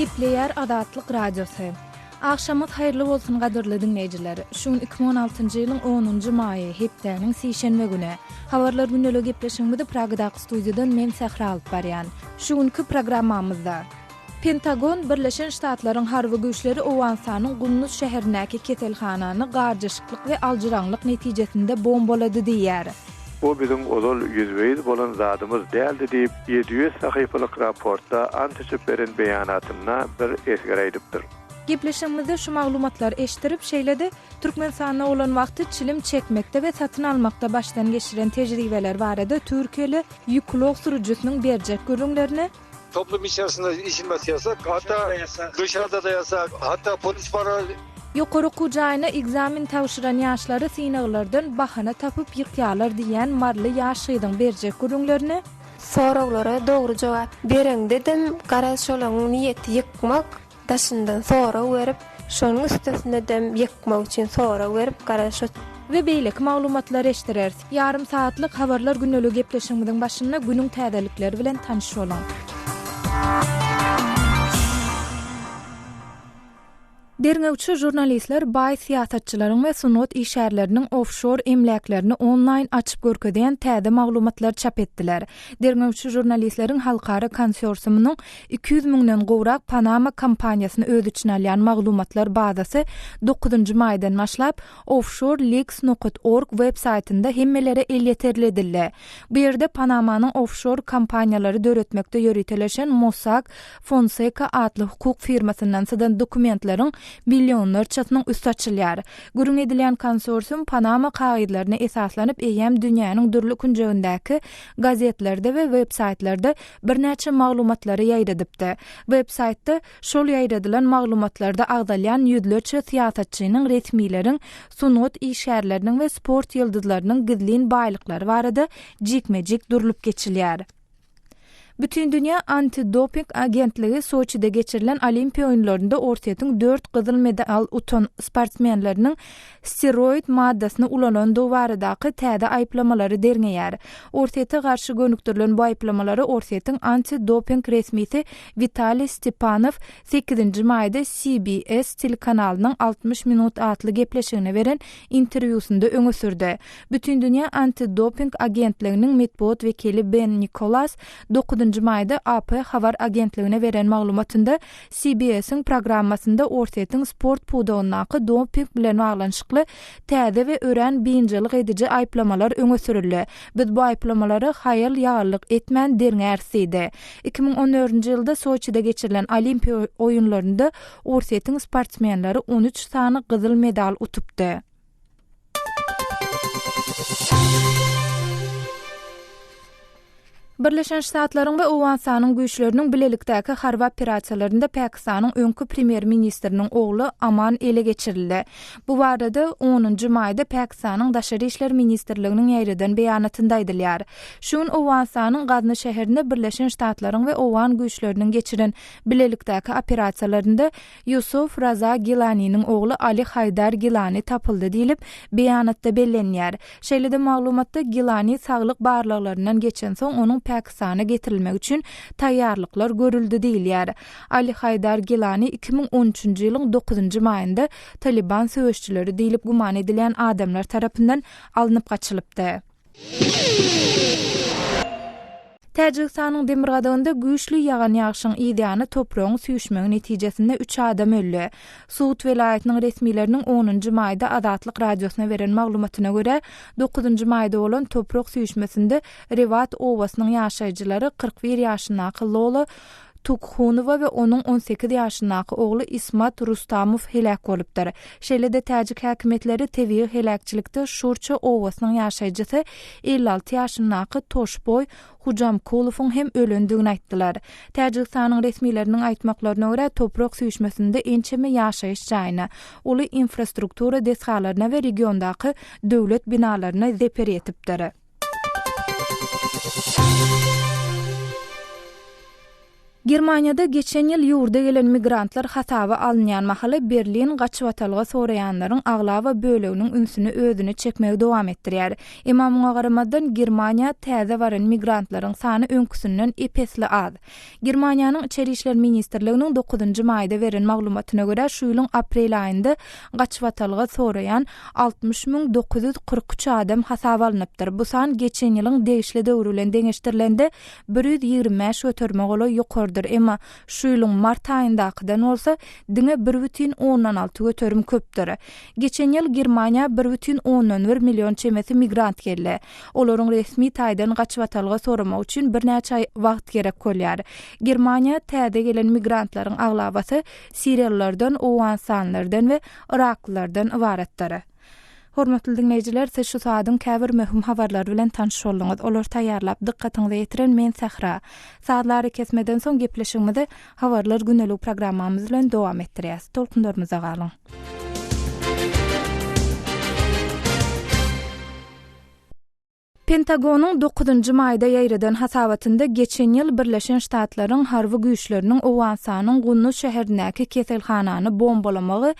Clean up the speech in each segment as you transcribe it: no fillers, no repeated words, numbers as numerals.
Gepleýär Azatlyk Radiosy. Agşamyňyz haýyrly bolsun gadyrly diňleýjiler. Şu gün 2016-njy ýylyň onunjy maýy, hepdäniň sişenbe güni. Habarlar gündeliği gepleşigimizi Pragadaky studiýadan men Sähra alyp barýan. Şu günki programmamyzda. Pentagon, Birleşen Ştatlaryň harby güýçleri Owganystanyň Gunduz şäherindäki keselhanany garjaşyklyk we aljyraňlyk netijesinde bombalady diýýär. Bu biziň ozal ýüzbe-ýüz bolan zadymyz däldi diýip, 700 sahypalyk raportda ant içip beren beýanatynda bir esger aýdypdyr. Gepleşigimizde şu maglumatlary eşitdirip, şeýle-de Türkmenistanda bolan wagty çilim çekmekde we satyn almakda başdan geçiren tejribeleri barada türkiýeli ýük ulag sürüjisiniň berjek gürrüňlerini, Toplum içerisinde içilmesi yasak, hatta dışarıda da yasak, hatta polis para Ýokary okuw jaýyna ekzamen tabşyran ýaşlary synaglardan bahana tapyp ýykýarlar diýýän maryly ýaş gyzyň berjek gürrüňlerini, Soraglara dogry jogap bereňdedem garaz şolaň niýeti ýykmak, Daşyndan sorag berip, şonuň üstesine-dem ýykmak üçin sorag berip, garaz şo. We beýleki maglumatlary eşdireris. Ýarym sagatlyk Habarlar gündeligi gepleşigimiziň başynda günüň täzelikleri bilen tanyş boluň. Derňewçi žurnalistler baý syýasatçylaryň we sungat işgärleriniň ofşor emläklerini onlaýn açyp görkezýän täze maglumatlary çap etdiler. Derňewçi žurnalistleriň halkara konsorsiumynyň 200 müňden gowrak Panama kompaniýasyny öz içine alýan maglumatlar bazasy dokuzynjy maýdan başlap Offshore Leaks nokat org web saýtynda hemmelere elýeterli edildi. Bu ýerde Panamanyň ofşor kompaniýalary döretmekde ýöriteleşen Mossack Fonseca atly hukuk firmasyndan syzan dokumentleriň millionlarçasynyň üsti açylýar. Gürrüň edilýän konsorsium Panama kagyzlaryna esaslanyp eýýäm dünýäniň dürli künjegindäki gazetlerde we web-saýtlarda birnäçe maglumatlary ýaýradypdy. Web-saýtda şol ýaýradylan maglumatlarda agzalýan ýüzlerçe syýasatçynyň, resmileriň, sungat işgärleriniň we sport ýyldyzlarynyň gizlin baýlyklary barada jikme-jik durlup geçilýär. Bütindünýä antidoping agentligi Soçide geçirilen Olimpiýa oýunlarynda Orsýetiň dört gyzyl medal utan sportsmenleriniň steroid maddasyny ulanandygy baradaky täze aýyplamalary derňeýär. Orsýete garşy gönükdirilen bu aýyplamalary Orsýetiň antidoping resmisi Witaliý Stepanow sekizinji maýda CBS telekanalynyň 60 minut atly gepleşigine beren interwýusynda öňe sürdi. Bütindünýä antidoping agentliginiň metbugat wekili Ben Nikolas dokuzynjy maýda AP habar agentligine beren maglumatynda CBS-iň programmasynda Orsýetiň sport pudagyndaky doping bilen baglanyşykly täze we örän biynjalyk ediji aýyplamalar öňe sürüldi. Biz bu aýyplamalary haýal-ýagallyk etmän derňäris diýdi. 2014-nji ýylda Soçide geçirilen Olimpiýa oýunlarynda Orsýetiň sportsmenleri 13 sany gyzyl medal utupdy. Birleşen Ştatlaryň we Owganystanyň güýçleriniň bilelikdäki harby operasiýalarynda Pakistanyň öňki premýer-ministriniň ogly Aman ele geçirildi. Bu barada onunjy maýda Pakistanyň Daşary işler ministrliginiň ýaýradan beýanatynda aýdylýar. Şu gün Owganystanyň Gazny şäherinde Birleşen Ştatlaryň we owgan güýçleriniň geçiren bilelikdäki operasiýalarynda Ýusuf Raza Gilaniniň ogly Ali Haýdar Gilani tapyldy diýlip, beýanatda bellenýär. Şeýle-de maglumatda Gilani saglyk barlaglaryndan geçensoň onuň Pakistana getirilmegi üçin taýýarlyklar görüldi diýilýär. Ali Haýdar Gilani 2013-nji ýylyň dokuzynjy maýynda Talyban söweşçileri diýlip güman edilýän adamlar tarapyndan alnyp gaçylypdy. Täjigistanyň demirgazygynda güýçli ýagan ýagşyň yzýany topragyň süýşmegi netijesinde üç adam öldi. Sugt welaýatynyň resmileriniň onunjy maýda Azatlyk Radiosyna beren maglumatyna görä, dokuzynjy maýda bolan toprak süýşmesinde Rewat obasynyň ýaşaýjylary 41 ýaşyndaky Lola Tukhunowa we onuň 18 ýaşyndaky ogly Ismat Rustamow heläk bolupdyr. Şeýle-de täjik häkimiýetleri tebigy heläkçilikde Şurça obasynyň ýaşaýjysy 56 ýaşyndaky Toşboý Hujamkulowyň hem ölendigini aýtdylar. Täjigistanyň resmileriniň aýtmaklaryna görä, toprak süýşmesinde ençeme ýaşaýyş jaýyna, uly infrastruktura desgalaryna we regiondaky döwlet binalaryna zeper ýetipdir. Germaniýada geçen ýyl ýurda gelen migrantlar hasaba alynýan mahaly Berlin gaçybatalga soraýanlaryň aglaba böleginiň ünsüni özüne çekmegi dowam etdirýär. Emma muňa garamazdan Germaniýa täze baran migrantlaryň sany öňküsinden ep-esli az. Germaniýanyň Içeri işler ministrliginiň dokuzynjy maýda beren maglumatyna görä, şu ýylyň aprel aýynda gaçybatalga soraýan 60 943 adam hasaba alnypdyr. Bu san geçen ýylyň degişli döwri bilen deňeşdirilende 125 göterime golaý ýokarydyr, emma şu ýylyň mart aýyndakydan bolsa diňe bir bütin ondan alty göterim köpdür. Geçen ýyl Germaniýa bir bütin ondan bir million çemesi migrant geldi. Olaryň resmi taýdan gaçybatalga soramak üçin birnäçe aý wagt gerek bolýar. Germaniýa täze gelen migrantlaryň aglabasy siriýalylardan, owganystanlylardan we yraklylardan ybaratdyr. Hormatly diňleýjiler, siz şu saadyň käbir möhüm habarlary bilen tanyş bolduňyz. Olary taýýarlap, dykgatyňyza ýetiren men Sähra. Sazly arakesmeden soň gepleşigimizi Habarlar gündelik programmamyz bilen dowam etdirýäs. Tolkunlarymyzda galyň. Pentagonyň dokuzynjy maýda ýaýradan hasabatynda geçen ýyl Birleşen Ştatlaryň harby güýçleriniň Owganystanyň Gunduz şäherindäki keselhanany bombalamagy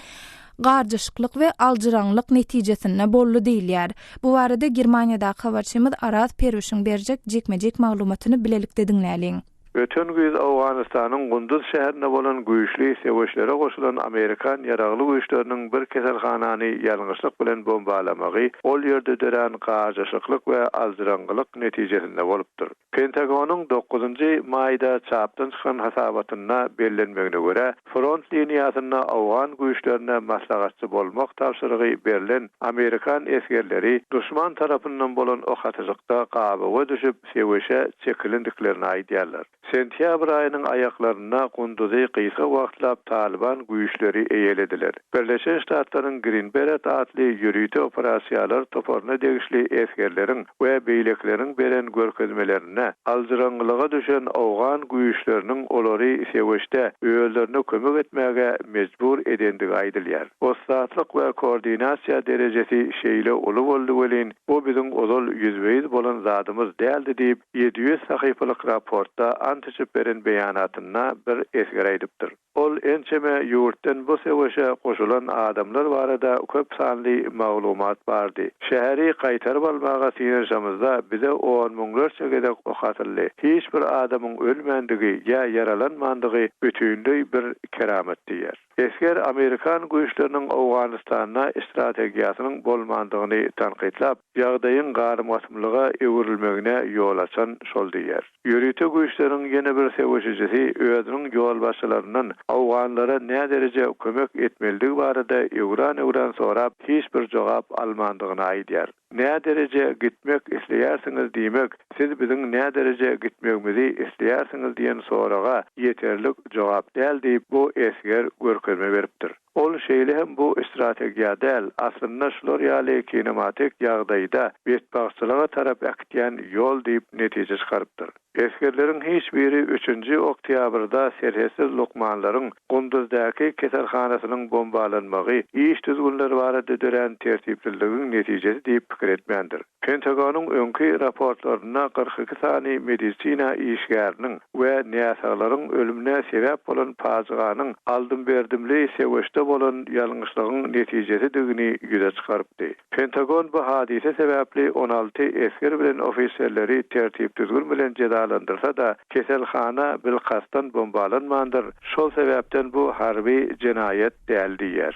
garjaşyklyk we aljyraňlyk netijesinde boldy diýilýär. Bu barada Germaniýadaky habarçymyz Araz Perwişiň berjek jikme-jik maglumatyny bilelikde diňläliň. Öten güýz Owganystanyň Gunduz şäherinde bolan güýçli söweşlere goşulan amerikan ýaragly güýçleriniň bir keselhanany ýalňyşlyk bilen bombalamagy ol ýerde dörän garjaşyklyk we aljyraňňylyk netijesinde bolupdyr. Pentagonyň dokuzynjy maýda çapdan çykan hasabatynda bellenmegine görä, front liniýasynda owgan güýçlerine maslahatçy bolmak tabşyrygy berlen amerikan esgerleri duşman tarapyndan bolan ok atyşykda gabawa düşüp, söweşe çekilendiklerini aýdýarlar. Sentýabr aýynyň aýaklarynda Gunduzy gysga wagtlap Talyban güýçleri eýelediler. Birleşen Ştatlaryň Green Beret atly ýörite operasiýalar toparyna degişli esgerleriň we beýlekileriň beren görkezmelerinde aljyraňňylyga düşen owgan güýçleriniň olary söweşde özlerine kömek etmäge mejbur edendigi aýdylýar. Ussatlyk we koordinasiýa derejesi şeýle uly boldy welin, Bu biziň ozal ýüzbe-ýüz bolan zadymyz däldi diýip, 700 sahypalyk raportda ant içip beren beýanatynda bir esger aýdypdyr. Ol ençeme ýurtdan bu söweşe goşulan adamlar barada köp sanly maglumat bardy. Şäheri gaýtaryp almaga synanyşamyzda bize on müňlerçe gezek ok atyldy. Hiç bir adamyň ölmändigi ýa ýaralanmandygy bütinleý bir keramat diýýär. Esger amerikan güýçleriniň Owganystanda strategiýasynyň bolmandygyny tankytlap, ýagdaýyň garym-gatymlyga öwrülmegine ýol açan şol diýýär. Ýörite güýçleriň ýene bir söweşijisi özüniň ýolbaşçylaryndan owganlara nädereje kömek etmelidigi barada öwran-öwran sorap, hiç bir jogap almandygyny aýdýar. Nädereje gitmek isleýärsiňiz diýmek, siz biziň nädereje gitmegimizi isleýärsiňiz diýen soraga ýeterlik jogap däl diýip, bu esger görkezme beripdir. Ol şeýle hem bu strategiýa däl, aslynda şular ýaly kinematik ýagdaýda betbagtçylyga tarap äkitýän ýol diýip netije çykarypdyr. Esgerleriň hiç biri üçünji oktýabrda serhetsiz lukmanlaryň Gunduzdaky keselhanasynyň bombalanmagy iş düzgünleri barada dörän tertipsizligiň netijesi diýip pikir etmändir. Pentagonyň öňki raportlarynda 42 sany medisina işgäriniň we näsaglaryň ölümine sebäp bolan pajyganyň aldym-berdimli söweşde bolan ýalňyşlygyň netijesidigini ýüze çykarypdy. Pentagon bu hadysa sebäpli 16 esger bilen ofiserleri tertip-düzgün bilen jezalandyrsa-da, keselhana bilkastdan bombalanmandyr, şol sebäpden bu harby jenaýat däl diýýär.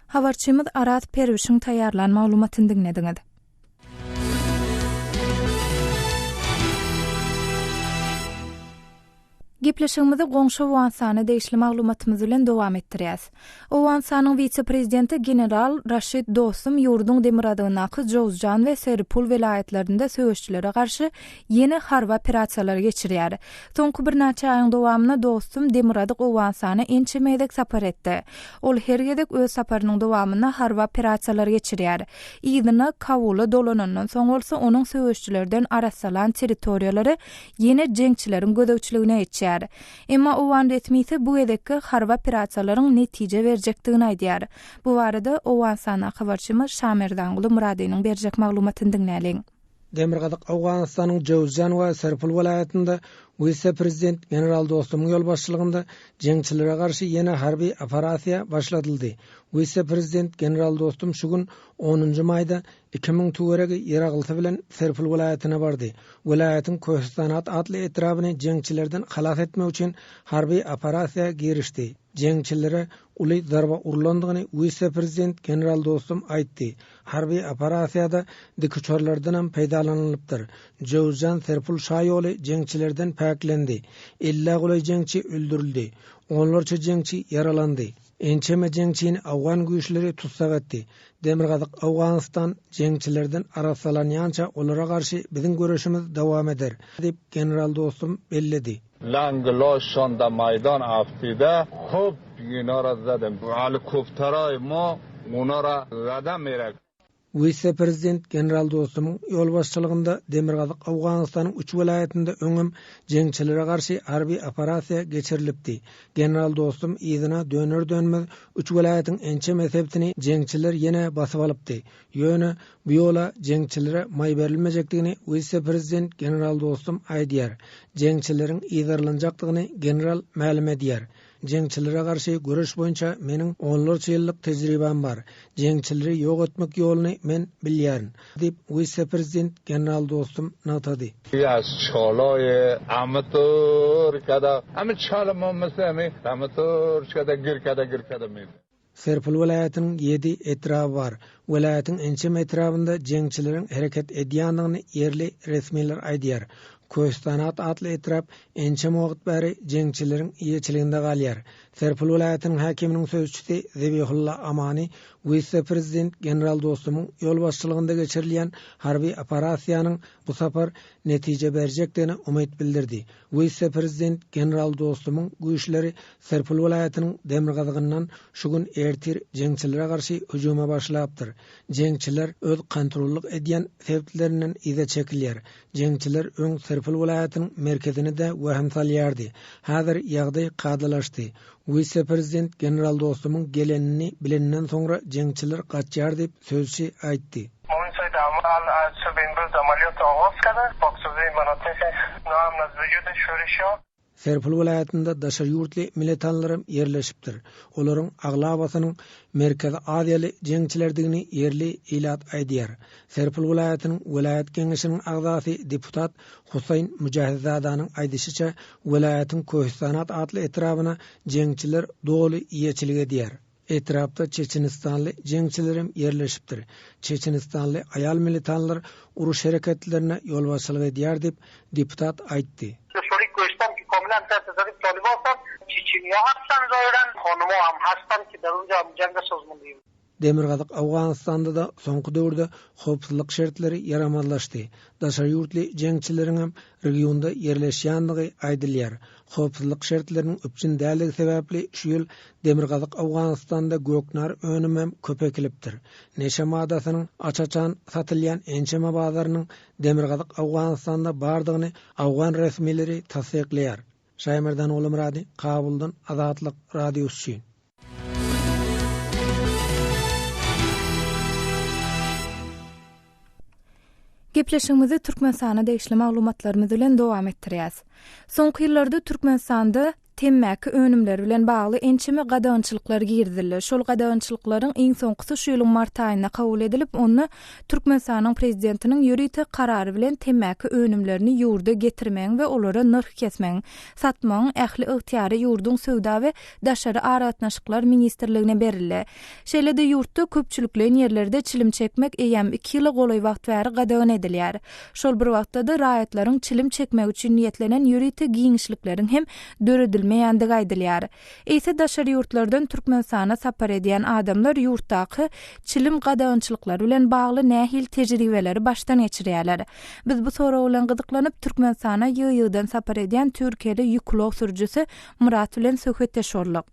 Habarçymyz Araz Perwişiň taýýarlan maglumatyny diňlediňiz. Gepleşigimizi goňşy Owganystana degişli maglumatymyz bilen dowam etdirýäs. Owganystanyň wise-prezidenti general Raşid Dostum ýurduň demirgazygyndaky Jowzjan we Seripul welaýatlarynda söweşçilere garşy ýene harby operasiýalary geçirýär. Soňky birnäçe aýyň dowamynda Dostum demirgazyk Owganystana ençeme gezek sapar etdi. Ol her gezek öz saparynyň dowamynda harby operasiýalary geçirýär. Yzyna Kabula dolanandan soň bolsa onuň söweşçilerden arassalan territoriýalary ýene jeňçileriň gözegçiligine geçýär. Emma owgan resmisi bu gezekki harby operasiýalaryň netije berjekdigini aýdýar. Bu barada Owganystandaky habarçymyz Şamerdanguly Myradynyň berjek maglumatyny diňläliň. Demirgazyk Owganystanyň Jöwüzjan we Serpul welaýatynda wise-prezident general Dostumyň ýolbaşçylygynda jeňçilere garşy ýene harby operasiýa başladyldy. Wise-prezident general Dostum şu gün, onunjy maýda, 2000 töweregi ýaraglysy bilen Serpul welaýatyna bardy. Welaýatyň Köhistanat atly etrabyny jeňçilerden halas etmek üçin harby operasiýa girişdi. Jeňçilere uly zarba urlandygyny wise-prezident general Dostum aýtdy. Harby operasiýada dikuçarlardanam peýdalanylypdyr. Jöwüzjan-Serpul şaýoly jeňçilerden päklendi. Ellä golaý jeňçi öldürildi. Onlarça jeňçi ýaralandy. Ençeme jeňçini owgan güýçleri tussag etdi. Demirgazyk Owganystan jeňçilerden arassalanýança olara garşy biziň göreşimiz dowam eder, diýip, general Dostum belledi. Langloşon da maýdan aftide hop ýinara zadem helikopteraý mo onara zadem erek. Wise-prezident general Dostumyň ýolbaşçylygynda Demirgazyk Owganystanyň üç welaýatynda öňem jeňçilere garşy harby operasiýa geçirilipdi. General Dostum yzyna döner-dönmez üç welaýatyň ençeme sebitini jeňçiler ýene basyp alypdy. Ýöne bu ýola jeňçilere maý berilmejekdigini wise-prezident general Dostum aýdýar. Jeňçileriň yzarlanjakdygyny general mälim edýär. Jeňçilere garşy göreş boýunça meniň onlarça ýyllyk tejribäm bar. Jeňçileri ýok etmek ýoluny men bilýärin, diýip, wise-prezident general Dostum nygtady. Serpil welaýatynyň ýedi etraby bar. Welaýatyň ençeme etrabynda jeňçileriň hereket edýändigini ýerli resmiler aýdýar. Köstanat atly etrap ençeme wagt bäri jeňçileriň eýeçiliginde galýar. Serpil welaýatynyň häkiminiň sözçüsi Zebihulla Amani wise-prezident general Dostumyň ýolbaşçylygynda geçirilýän harby operasiýanyň bu sapar netije berjekdigine umyt bildirdi. Wise-prezident general Dostumyň güýçleri Serpil welaýatynyň demirgazygyndan şu gün ertir jeňçilere garşy hüjüme başlapdyr. Jeňçiler öz kontrollyk edýän sebitlerinden yza çekilýär. Jeňçiler öň Serpil welaýatynyň merkezine-de wehim salýardy. Häzir ýagdaý kadalaşdy. Wise-prezident general Dostumyň gelenini bileninden soňra jeňçiler gaçýar diýip, sözçi aýtdy. Serpil welaýatynda daşary ýurtly militanlaram ýerleşipdir. Olaryň aglabasynyň Merkezi Aziýaly jeňçilerdigini ýerli ilat aýdýar. Serpil welaýatynyň welaýat geňeşiniň agzasy deputat Huseýn Müjähitzadanyň aýdyşyça, welaýatyň Köhistanat atly etrabyna jeňçiler doly eýeçilik edýär. Etrapda çeçenistanly jeňçilerem ýerleşipdir. Çeçenistanly aýal militanlar uruş hereketlerine ýolbaşçylyk edýär diýip, deputat aýtdy. Demirgazyk Owganystanda-da soňky döwürde howpsuzlyk şertleri ýaramazlaşdy. Daşary ýurtly jeňçileriňem regionda ýerleşýändigi aýdylýar. Howpsuzlyk şertleriniň üpjün däldigi sebäpli şu ýyl Demirgazyk Owganystanda göknar önümem köp ekilipdir. Neşe maddasynyň aç-açan satylýan ençeme bazarynyň Demirgazyk Owganystanda bardygyny owgan resmileri tassyklaýar. Şaýmerdan Gulumyrady, Kabuldan Azatlyk Radiosy üçin. Gepleşigimizi Türkmenistana degişli maglumatlarymyz bilen dowam etdirýäs. Soňky ýyllarda Türkmenistanda temmäki önümleri bilen bagly ençeme gadagançylyklar girizildi. Şol gadagançylyklaryň iň soňkusy şu ýylyň mart aýynda kabul edilip, onda Türkmenistanyň Prezidentiniň ýörite karary bilen temmäki önümlerini ýurda getirmegiň we olara nyrh kesmegiň, satmagyň ähli ygtyýary ýurduň Söwda we daşary aragatnaşyklar ministrligine berildi. Şeýle-de ýurtda köpçülikleýin ýerlerde çilim çekmek eýýäm iki ýyla golaý wagt bäri gadagan edilýär. Şol bir wagtda-da raýatlaryň çilim çekmegi üçin niýetlenen ýörite giňişlikleriň hem döredilmeýändigi aýdylýar. Eýse daşary ýurtlardan Türkmenistana sapar edýän adamlar ýurtdaky çilim gadagançylyklary bilen bagly nähili tejribeleri başdan geçirýärler? Biz bu sorag bilen gyzyklanyp, Türkmenistana ýygy-ýygydan sapar edýän türkiýeli ýük ulag sürüjisi Myrat bilen söhbetdeş bolduk.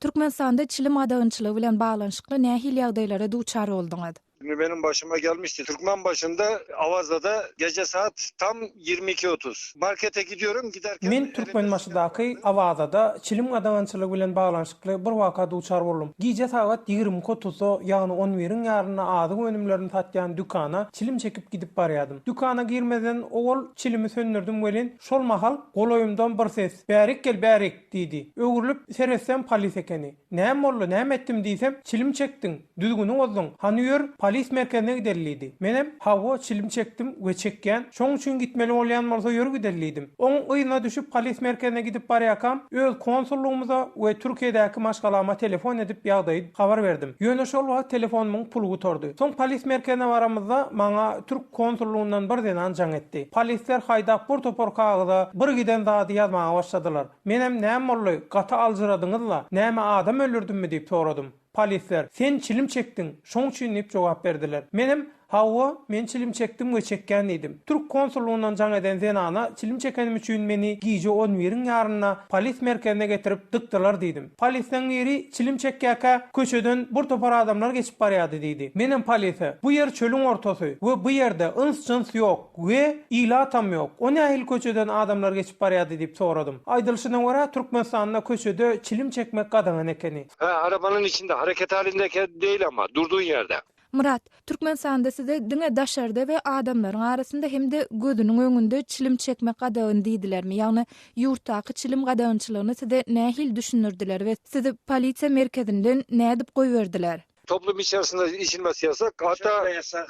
Türkmenistanda çilim gadagançylygy bilen baglanyşykly nähili ýagdaýlara duçar bolduňyz? Meniň başyma gelmişdi. Türkmenbaşynda Awazada gece saat tam 22 otuz. Markete gidiyorum, giderken Men Türkmenbaşydaky Awazada çilim gadagançylygy bilen baglanyşykly bir waka duçar boldum. Gije sagat 22 otuzda, ýagny on biriň ýarynda azyk önümlerini satýan dükana çilim çekip gidip barýadym. Dükana girmezden owal çilimi söndürdim welin, şol mahal golaýymdan bir ses, Bärik gel, bärik! diýdi. Öwrülip seretsem polis ekeni. Näme boldy, näme etdim diýsem, çilim çekdiň, düzgüni bozduň, hany ýör, polis merkezine gideli diýdi. Menem, Hawa, çilim çekdim we çekýän, şoň üçin gitmeli bolýan bolsa ýör gideli diýdim. Oň yzyna düşüp polis merkezine gidip barýakam, öz konsullygymyza we Türkiýedäki maşgalama telefon edip ýagdaýy habar berdim. Ýöne şol wagt telefonymyň puly gutardy. Soň polis merkezine baramyzda maňa türk konsullygyndan bir zenan jaň etdi. Polisler haýdap bir topar kagyza bir giden zady ýazmaga başladylar. Menem näme boldy, gaty aljyradyňyz-la, näme adam öldürdimmi diýip soradym. Polisler, Sen çilim çekdiň, şoň üçin diýip jogap berdiler. Menem, Hawa, men çilim çekdim we çekýän diýdim. Türk konsullygyndan jaň eden zenana çilim çekenim üçin meni gije on biriň ýarynda polis merkezine getirip dykdylar diýdim. Polisleň biri çilim çekýärkä köçeden bir topar adamlar geçip barýardy diýdi. Menem polise, Bu ýer çölüň ortasy we bu ýerde yns-jyns ýok. We ilatam ýok. O nähili köçeden adamlar geçip barýardy diýip soradym. Aýdylyşyna görä, Türkmenistanda köçede çilim çekmek gadagan ekeni. Hä, arabanyň içinde, hareket halindeyken değil ama, durduğun yerde. Myrat, Türkmenistanda size diňe daşarda we adamlaryň arasynda hem-de gözüniň öňünde çilim çekmek gadagan diýdilermi? Ýagny ýurtdaky çilim gadagançylygyny size nähili düşündirdiler we sizi polisiýa merkezinden nädip goýberdiler? Toplum içerisinde içilmesi yasak. Hatta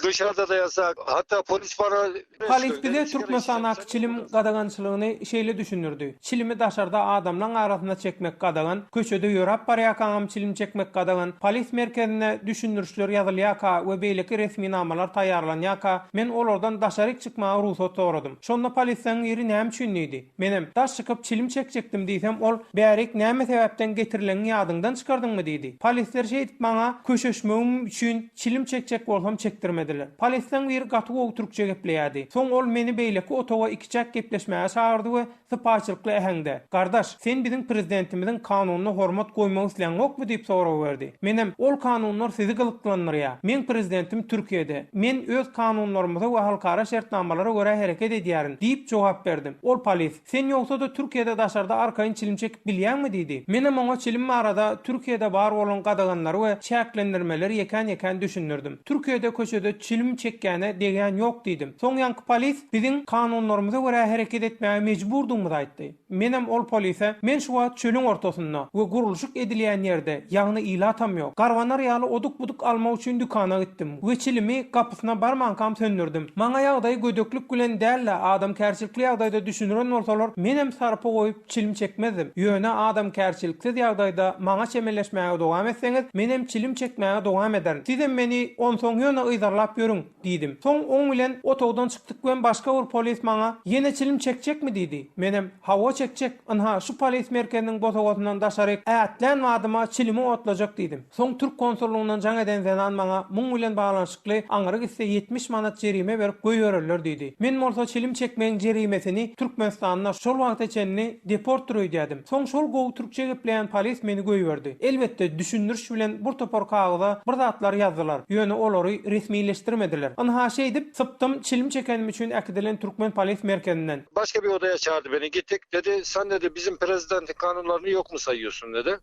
dışarıda da yasak. Hatta polis para Polis bize Türkmenistandaky çilim gadagançylygyny şeýle düşündirdi, Çilimi daşarda adamlaň arasynda çekmek gadagan, köçede ýöräp barýarkaňam çilim çekmek gadagan, polis merkezinde düşündirişler ýazylýarka we beýleki resminamalar taýýarlanýarka, men olardan daşaryk çykmaga rugsat soradym. Şonda polisleň biri näme üçin diýdi. Menem, Daş çykyp çilim çekjekdim diýsem, ol, Bärik näme sebäpden getirileňi ýadyňdan çykardyňmy diýdi. Polisler şeýdip maňa köşeşmegim üçin çilim çekjek bolsam çekdirmediler. Polisleň biri gaty gowy türkçe gepleýärdi. Soň ol meni beýleki otaga ikiçäk gepleşmäge çagyrdy we sypaýçylykly äheňde, Gardaş, sen biziň prezidentimiziň kanunyna hormat goýmak isläňokmy diýip sorag berdi. Menem, Ol kanunlar sizi gyzyklandyrýar. Meň prezidentim Türkiýede. Men öz kanunlarymyza we halkara şertnamalara görä hereket edýärin, diýip jogap berdim. Ol polis, Sen ýogsa-da Türkiýede daşarda arkaýyn çilim çekip bilýäňmi diýdi. Menem oňa çilim barada Türkiýede bar bolan gadaganlary we çäklendirmeleri ýekän-ýekän düşündirdim. Türkiýede köçede çilim çekýäne degýän ýok diýdim. Soň ýaňky polis biziň kanunlarymyza görä hereket etmäge mejburdygymyzy aýtdy. Menem ol polise, Men şu wagt çölüň ortasynda we gurluşyk edilýän ýerde, ýagny ilatam ýok. Garbanar ýaly oduk-buduk almak üçin dükana gitdim we çilimi gapysyna barmankam söndürdim. Maňa ýagdaýy gödeklik bilen däl-de, adamkärçilikli ýagdaýda düşündiren bolsalar, menem sarpa goýup çilim çekmezdim. Ýöne adamkärçiliksiz ýagdaýda maňa çemeleşmäge dowam etseňiz, menem çilim çekmäge dowam ederin. Sizem meni onsoň ýöne yzarlap ýörüň. Diýdim. Soň oň bilen otagdan çykdyk we başga bir polis maňa, Ýene çilim çekjekmi? diýdi. Menem, Hawa, çekjek. Ynha, şu polis merkeziniň bosagasyndan daşaryk ätlän badyma çilimi otlajak diýdim. Soň türk konsullygyndan jaň eden zenan maňa muň bilen baglanyşykly aňry gitse 70 manat jerime berip goýbererler diýdi. Men bolsa çilim çekmegiň jerimesini Türkmenistanda şol wagta çenli deportdyr öýdýädim. Soň şol gowy türkçe gepleýän polis meni goýberdi. Elbetde, düşündiriş bilen bir topar kagyza bir zatlar ýazdylar, ýöne olary resmileşdirmediler. Ynha şeýdip, sypdym çilim çekenim üçin äkidilen türkmen polis merkezinden. Başga bir odaya çağırdı beni, gittik, dedi, Sen dedi, bizim prezidentin kanunlaryny yok mu sayıyorsun dedi.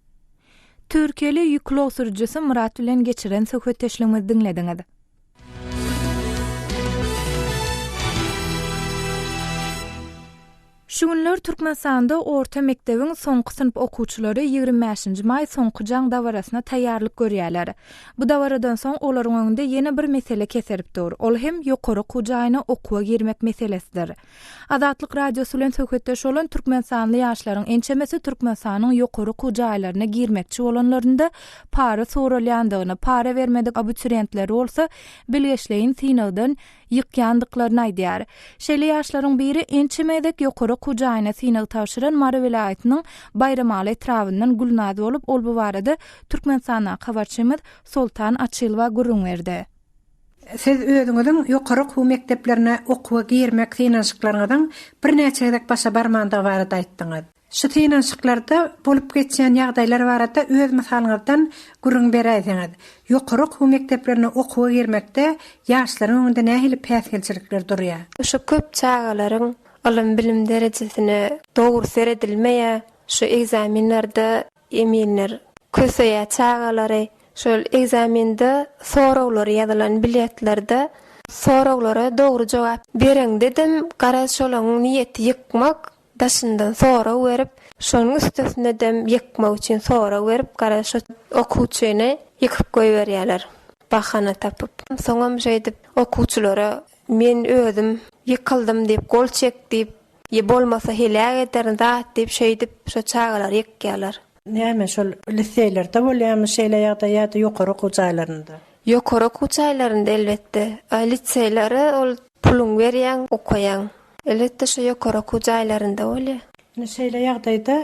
Türkiýeli ýük ulag sürüjisi Myrat bilen geçiren söhbetdeşligimizi diňlediňiz. Şu günler Türkmenistanda orta mekdebiň soňky synp okuwçylary 25-nji maý soňky jaň dabarasyna taýýarlyk görýärler. Bu dabaradan soň olaryň öňünde ýene bir mesele keserip dur. Ol hem ýokary okuw jaýyna okuwa girmek meselesidir. Azatlyk Radiosy bilen söhbetdeş bolan türkmenistanly ýaşlaryň ençemesi Türkmenistanyň ýokary okuw jaýlaryna girmekçi bolanlarynda para soralýandygyny, para bermedik abiturientleri bolsa bilgeşleýin synagdan ýykýandyklaryny aýdýar. Şeýle ýaşlaryň biri ençeme gezek ýokary okuw jaýyna synag tabşyran Mary welaýatynyň Baýramaly etrabyndan Gülnaz bolup, ol bu barada Türkmenistandaky habarçymyz Soltan Açylowa gürrüň berdi. Siz özüňiziň ýokary okuw mekdeplerine okuwa girmek synanyşyklaryňyzyň birnäçe gezek başa barmandygy barada aýtdyňyz. Şu synanyşyklarda bolup geçýän ýagdaýlar barada öz mysalyňyzdan gürrüň beräýseňiz. Ýokary okuw mekdeplerine okuwa girmekde ýaşlaryň öňünde nähili päsgelçilikler durýar? Şu köp çagalaryň ylym-bilim derejesine dogry seredilmeýär. Şu ekzamenlerde eminler köseýär çagalary. Şol ekzamende soraglary ýazylan biletlerde soraglara dogry jogap bereňdedem garaz şolaryň niýeti ýykmak, daşyndan sorag berip, şonuň üstesine-dem ýykmak üçin sorag berip garaz şo okuwçyny ýykyp goýberýärler bahana tapyp. Soňam şeýdip okuwçylara men özüm ýykyldym diýip gol çek diýip Ýa bolmasa heläk ederin zat diýip şeýdip şo çagalary ýykýarlar. Näme şol liseýlerde bolýarmy şeýle ýagdaý ýa-da ýokary okuw jaýlarynda? Ýokary okuw jaýlarynda elbetde. A liseýlere ol puluňy berýäň okaýaň. Elbetde şo ýokary okuw jaýlarynda bolýar. Indi şeýle ýagdaýda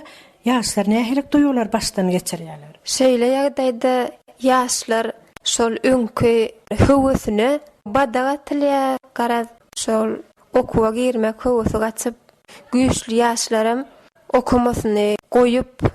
ýaşlar nähili duýgulary başdan geçirýärler? Şeýle ýagdaýda ýaşlar şol öňki höwesine badak atylýar garaz şol Okuwa girmek höwesi gaçyp, güýçli ýaşlaram okamasyny goýup,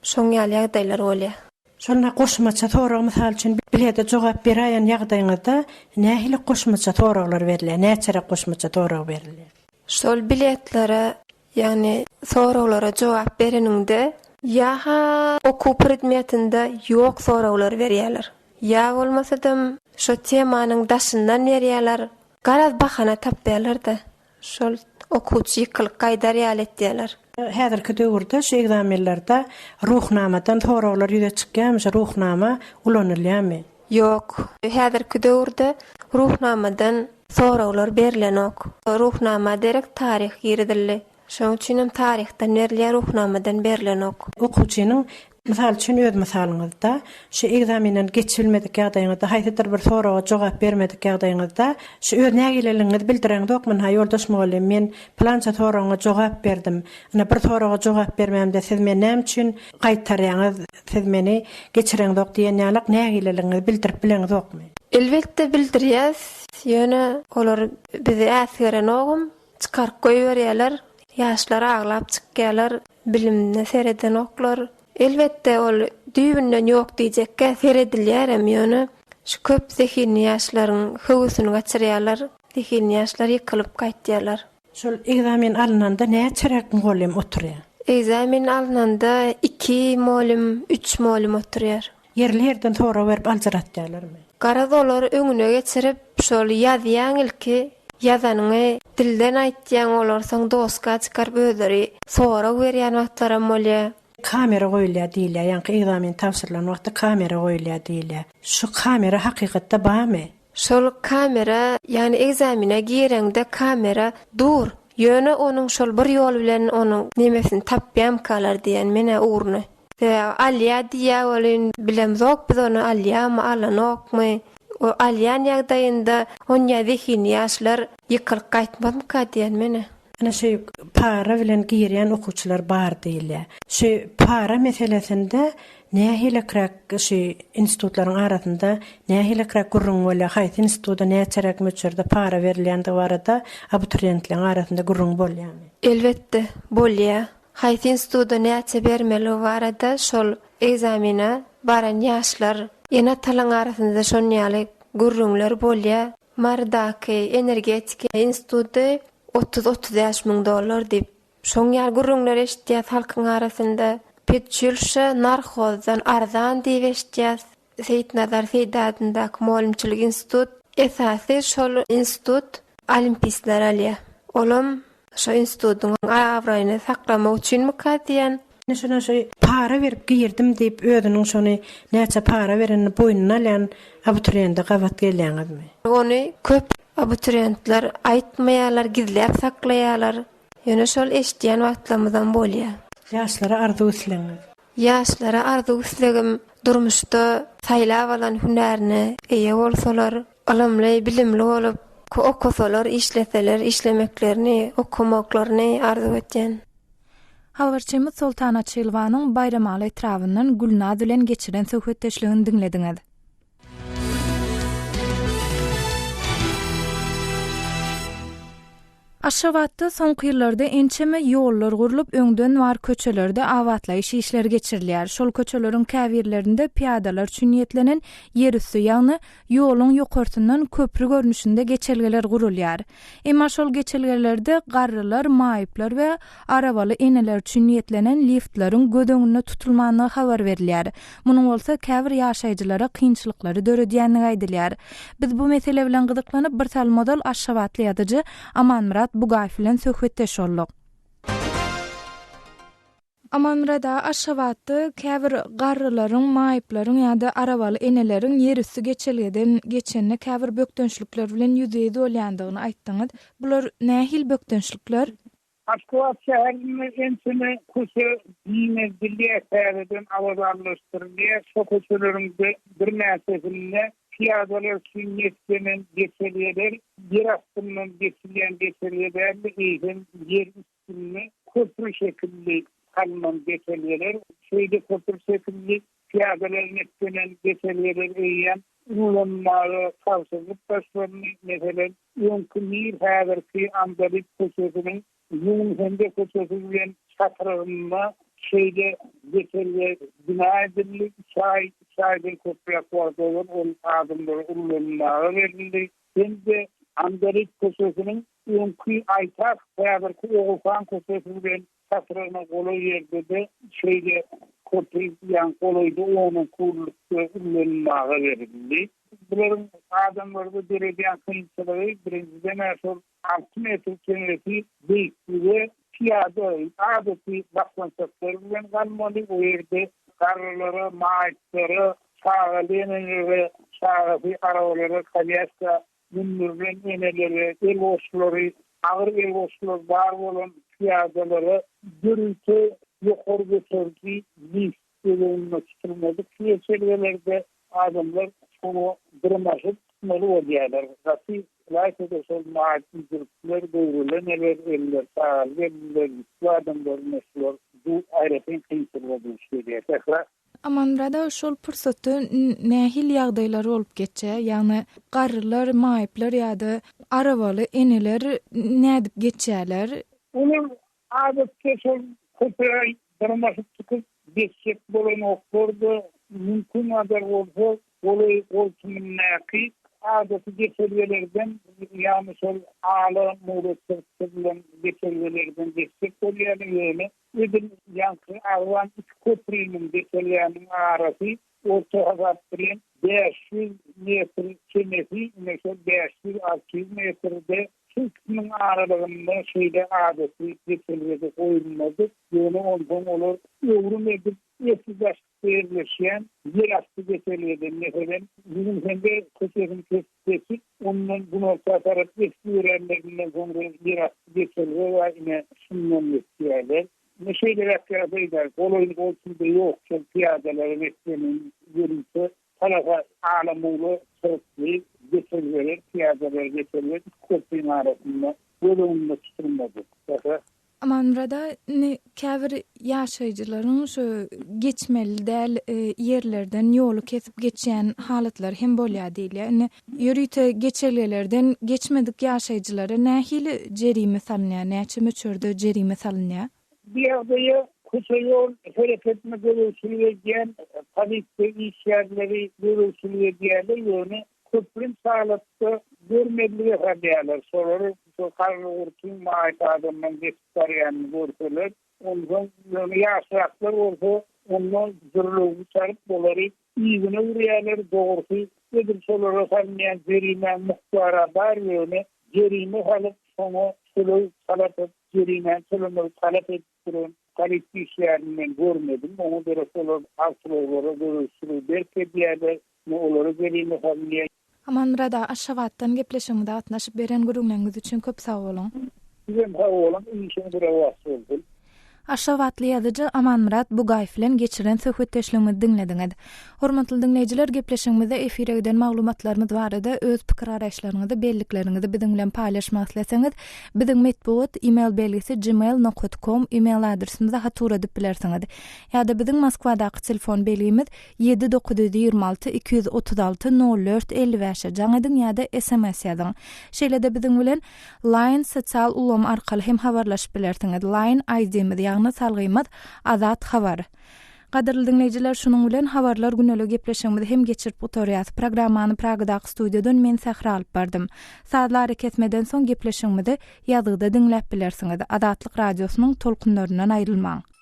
şoň ýaly ýagdaýlar bolýar. Şonda goşmaça sorag mysal üçin bilede jogap beräýen ýagdaýyňyzda nähili goşmaça soraglar berilýär, näçeräk goşmaça sorag berilýär? Şol biletlere, ýagny soraglara jogap bereniňde ýa-ha okuw predmetinde ýok soraglary berýärler, ýa bolmasadam şo temanyň daşyndan berýärler, Garaz bahana tapýarlar-da, şol okuwçy ýykylyp gaýdar ýaly etýärler. Häzirki döwürde şu ekzamenlerde Ruhnamadan soraglar ýüze çykýarmy, şu Ruhnama ulanylýarmy? Ýok. Häzirki döwürde Ruhnamadan soraglar berlenok. Ruhnama derek taryh girizildi. Şonuň üçin hem taryhdan berilýär, Ruhnamadan berlenok. Okuwçynyň, mysal üçin, öz mysalyňyzda, şu ekzamenden geçibilmedik ýagdaýyňyzda, haýsydyr bir soraga jogap bermedik ýagdaýyňyzda, şu öz nägileligiňizi bildireňzokmy, ynha, ýoldaş mugallym, men pylança soragyňa jogap berdim, ynha, bir soraga jogap bermämde siz meni näme üçin gaýtarýaňyz, siz meni geçireňzok diýen ýalak nägileligiňizi bildirip bileňzokmy? Elbetde bildirýäs, ýöne olar bizi äsgerenogam. Çykaryp goýberýärler. Ýaşlar aglap çykýarlar. Bilimine seredenoklar. Elbetde ol düýbünden ýok diýjekgä seredilýärem ýöne şu köp zehinli ýaşlaryň höwesini gaçyrýarlar. Zehinli ýaşlar ýykylyp gaýtýarlar. Şol ekzamen alynanda näçeräk mugallym oturýar? Ekzamen alynanda iki molym, üç molym oturýar. Ýerli ýerden sorag berip aljyratýarlarmy? Garaz olary öňüne geçirip şol ýazýaň ilki ýazanyňy dilden aýtýaň olar soň doska çykaryp özleri sorag berýän wagtlaram bolýa. Kamera goýulýar diýilýär ýaňky ekzamen tabşyrylan wagtda kamera goýulýar diýilýär. Şu kamera hakykatda barmy? Şol kamera ýagny ekzamene gireňde kamera dur ýöne onuň şol bir ýol bilen onuň nemesini tapýamykalar diýen menä ugruny. Sebäbi alýa diýýä welin bilemzok biz ony alýamy alanokmy. O alýan ýagdaýynda onýa zehinli ýaşlar ýykylyp gaýtmazmyka diýen menä. Ine şu para bilen girýän okuwçylar bar diýilýär. Şu para meselesinde nähilekräk şu institutlaryň arasynda nähilekräk gürrüň bolýar, haýsy instituda näçeräk möçberde para berilýändigi barada abituriýentleriň arasynda gürrüň bolýarmy? Elbetde, bolýar. Haýsy instituda näçe bermeligi barada şol ekzamene baran ýaşlar, ene-atalaryň arasynda-da şonuň ýaly gürrüňler bolýar. Marydaky energetika instituty 30-35 müň dollar diýip, şoň ýaly gürrüňler eşidýäs halkyň arasynda. Pedçülşe narhozdan arzan diýip eşidýäs. Seýitnazar Seýdi adyndaky mugallymçylyk institut esasy şol institut olimpistler alýar. Olam şo institutyň abraýyny saklamak üçinmika diýýän. Ine şona şu para berip girdim diýip özüniň şony näçe para berenini boýnuna alýan abituriýende gabat gelýäňizmi? Ony köp abituriýentler aýtmaýarlar, gizläp saklaýarlar. Ýöne şol eşidýän wagtlarymyzam bolýar. Ýaşlara arzuw islegiňiz? Ýaşlara arzuw-islegim, durmuşda saýlap alan hünärine eýe bolsalar, ylymly, bilimli bolup, okasalar, işleseler, işlemeklerini, okamaklaryny arzuw etýän. Habarçymyz Soltan Açylowanyň Baýramaly etrabyndan Gülnaz bilen geçiren söhbetdeşligini diňlediňiz. Aşgabatda soňky ýyllarda ençeme ýollar gurlup, öňden bar köçelerde abatlaýyş işleri geçirilýär. Şol köçeleriň käbirlerinde pyýadalar üçin niýetlenen ýerüsti, ýagny ýoluň ýokarsyndan köpri görnüşinde geçelgeler gurulýar. Emma şol geçelgelerde garrylar, maýyplar we arabaly eneler üçin niýetlenen liftleriň göz öňünde tutulmandygy habar berilýär. Munuň bolsa käbir ýaşaýjylara kynçylyklary döredýändigi aýdylýar. Biz bu mesele bilen gyzyklanyp, bir salym ozal aşgabatly ýazyjy Amanmyrat Bugaýew bilen söhbetdeş bolduk. Amanmyrat aga, Aşgabatda käbir garrylaryň, maýyplaryň ýa-da arabaly eneleriň ýerüsti geçelgeden geçende käbir bökdençlikler bilen ýüzbe-ýüz bolýandygyny aýtdyňyz. Bular nähili bökdençlikler? Aşgabat şäherinde ençeme köçe giňeldilýär, täzeden abadanlaşdyrylýar. Şo köçeleriň birnäçesinde pyýadalar üçin niýetlenen geçelgeler ýer astyndan geçilýän geçelge däl-de, eýsem ýer üstünde köpri şekilli salnan geçelgeler. Şeýle köpri şekilli pyýadalar niýetlenen geçelgeler eýýäm ulanmaga tabşyrylyp başlandy. Meselem, öňki Mir, häzirki Andalyp köçesiniň Ýunhende köçesi bilen çatrygynda şeýle geçelge bina edildi. Üç aý, üç aýdan köpräk wagt ozal ol adamlara ulanmaga berildi. Hem-de Andalyp köçesiniň öňki Aýtak, häzirki Oguzhan köçesi bilen çatrygyna golaý ýerde-de şeýle köpri ýaňy golaýda onunky ullukda ullanylmaga berildi. Bularyň adamlarda döredýän kynçylygy birinjiden-ä şol alty metr çemesi beýiklige pyýada, adaty basgançaklar bilen galmaly, o ýerde garrylara, maýyplara, çagaly enelere, çagasy arabalara, kolýaska Mündürilen enelere, el goşlary, agyr el goşlary bar bolan pyýadalara ýörite ýokary göteriji lift göz öňünde tutulmadyk şu geçelgelerde adamlar şoňa dyrmaşyp çykmaly bolýarlar. Gaty ylaýta-da şol maýyp müdürikler, göwreli eneler, elleri çagaly gelinler, ýükli adamlar ine şular aýratyn kynçylyga duş gelýär. Sähra Amanmyrat aga şol pursatda nähili ýagdaýlar bolup geçýär? Ýagny garrylar, maýyplar ýa-da arabaly eneler nädip geçýärler? Olar adatça şol köprä dyrmaşyp çykyp geçjek bolanoklar-da, mümkin gadar bolsa golaý goltumyndaky adaty geçelgelerden, ýagny şol ala-mula çyzylan geçelgelerden geçjek bolýarlar, ýöne Edil ýaňky agzan iki köpriniň, geçelgäniň arasy orta hasap bilen 500 metr çemesi, ine şol 500-600 metrde şu ikisiniň aralygynda şeýle adaty geçelge-de goýulmadyk, ýöne onsoň olar öwrüm edip esli daşlykda ýerleşýän ýerasty geçelgeden, meselem, Ýugunhende köçesini kesip geçip, ondan günorta tarap esli ýöränlerinden soňra ýerasty geçelge bar, ine, şundan geçýärler. Ine, şeýleräk ýagdaýda, golaýyny goltumda ýok, şol pyýadalara beslenen ýörite palasa ala-mula çyzykly geçelgeler, pyýadalara geçelge iki köprüniň arasynda göz öňünde tutulmadyk. Amanmyrada indi käbir ýaşaýjylaryň şu geçmeli däl ýerlerden ýoly kesip geçýän halatlary hem bolýar diýilýär. Indi ýörite geçelgelerden geçmedik ýaşaýjylara nähili jerime salynýar, näçe möçberde jerime salynýar? Bu ýagdaýa köçe-ýol hereketine gözegçilik edýän polisiýa işgärleri gözegçilik edýärler, ýöne köplenç halatda görmezlige salýarlar. Şolary şol garry-gurtyň maýyp adamlaryň geçip barýanyny görseler, onsoň ýöne ýaşraklar bolsa, onda jürlewügi çalyp, olary yzyna urýarlar. Dogrusy, edil şolara salynýan jerimäň mukdary bar, ýöne jerime salyp, şoňa töleg talap edip, jerimäni tölemegi talap edip duran polisiýa işgärini men görmedim. Oňa derek olar awtoulaglara gözegçiligi berk edýärler. Olara jerime salynýar. Amanmyrat aga Aşgabatdan gepleşigimize gatnaşyp beren gürrüňleriňiz üçin köp sag boluň. Sizem sag boluň işiňiz rowaç bolsun. Aşgabatly ýazyjy Amanmyrat Bugaýew bilen geçiren söhbetdeşligimizi diňlediňiz. Hormatly diňleýjiler, gepleşigimizde efire giden maglumatlarymyz barada öz pikir-garaýyşlaryňyzy, bellikleriňizi biziň bilen paýlaşmak isleseňiz, biziň metbugat email belgisi gmail nokat kom email adresimize hat ugradyp bilersiňiz. Ýa-da biziň Moskwadaky telefon belgimiz ýedi 926 236 04 55-e jaň ediň ýa-da sms ýazyň. Şeýle-de biziň bilen Line sosial ulgamy arkaly hem habarlaşyp bilersiňiz. Line ID-miz, ýagny salgymyz Azat Habar. Gadyrly diňleýjiler, şunuň bilen Habarlar güneli gepleşigimizi hem geçirip gutarýas. Programmany Pragadaky studiýadan men Sähra alyp bardym. Sazly arakesmeden soň gepleşigimizi ýazgyda diňläp bilersiňiz. Azatlyk Radiosynyň tolkunlaryndan aýrylmaň.